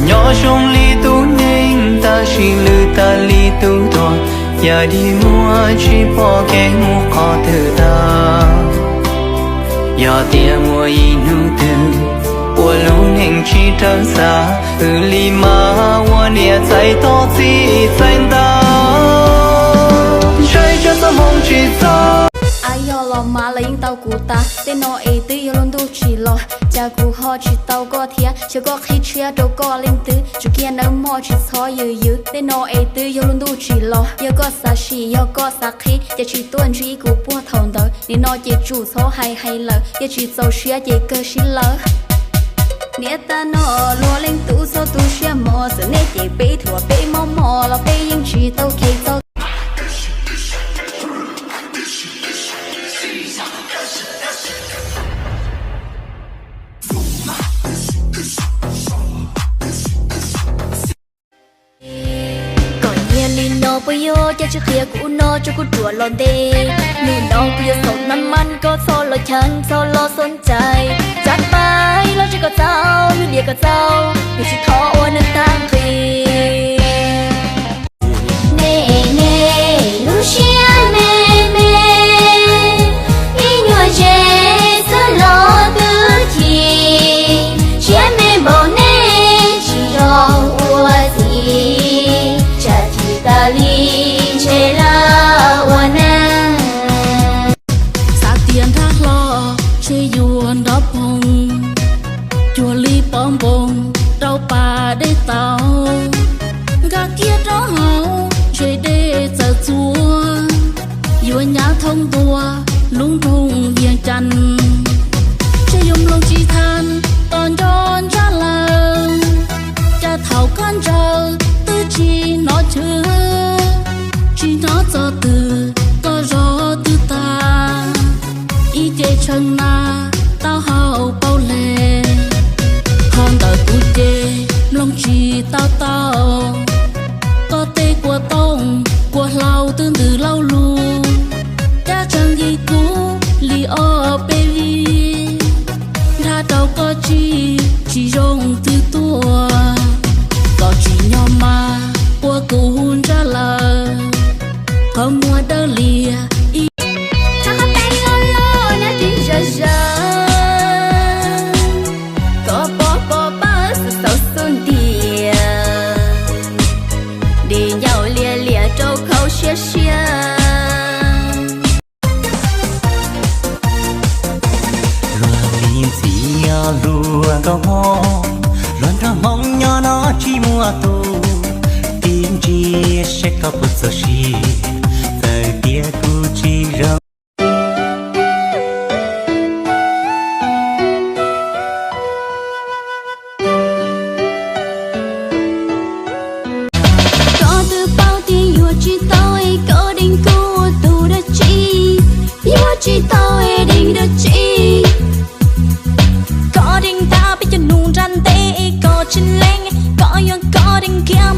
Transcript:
Nyob zoo li tus neeg, tab sis lwj tag li tus tuag, yam dig muag tsis pom kev mus qhov twg tag. Yog tias muaj ib hnub twg uas lub neej tsis raws xav, wb li mas ua niam txais toj txij txais ntau. Ntshai tsam txoj hmoo tsis txog. Av yog los mas los yeej tau kuv tas, tej no es twb yog lub ntuj tsim los, cas kuv ho tsis tau koj thiab. Xyov koj qhib tshiab rau koj leej twg, tsum kiag nawb mog tsis txhob yws yws. Tej no es twb yog lub ntuj tsim los, yog koj xav sim yog koj xav qhib, ces tsis tuaj ntsib kuv puag thaum ntawd. Nim no ces tsum txhob hais hais lawm, yog tsis txaus siab ces kawg sib lawm. Niam tais no luag leej tub txhob tu siab mog, txawm nej cem peb thuam peb mob mog los peb yeej tsis tau kheev txog. Koj nyiam li no puas yog? Cas tsis qhia kuv no rau kuv ruam los ntev. Hnub no kuv yuav xaum nab mas, koj txhob los cheem txhob los xom ncais. Tsam pais los tsis koj txaus, yus diam koj txaus, yus tsis thov ua neeg tag nqis. Nej ne, lub siab me me, ib nyuag ze xwb los twb chim. Siab me npaum nej tsis zoo ua txiv, tsam chim tas li ntshe lawv ua neeg. Xav tias nrab hlo ntshe yuav nrov phoov, cuag li pov npoo rau pas dej tau. Nkag kiag rau hauv ntshe dej txawm txuas, yuav nyab thoob ntua lub nroog Vias Cas. Ntshe yuav mloog tsis txhaj tos nco ntsaj lawm, cas thaum koj ntsawg twb tsis hnov chwv, tsis hnov txog twg koj zov twb tag. Ib ce tshee na tau hau paub le, qhov ntawm kuv ces mloog tsis tau tau. Koj tej kua tooj kua hlau twb ntws lauj lug, cab tshee nkim kub li ob peb vij. Nrhab rau koj tsis, tsis zoo twg tuaj, koj tsis nyob mas ua kuv ntsaj lawm. Qhov muag dawb lias ib, qhov qhov teeb loj loj nyob ris zog zog, koj pov pov pawg xav xaus xub ntiag, di ncauj lias lias rau khau siab siab. Luag li ntxim luag nkauj hmoob, luag nrog hmoob nyob no tsis muaj tus, tib ntsia seb koj puas txaus siab, txawm tias kuv tsis zoo. Koj twb paub tias yuav tsis tau es koj deev kuv ua tus dab tsi, yuav tsis tau es deev dab tsi. Koj deev tau peb cov nus nram ntej es koj tsis lees, koj yuav koj deev kiag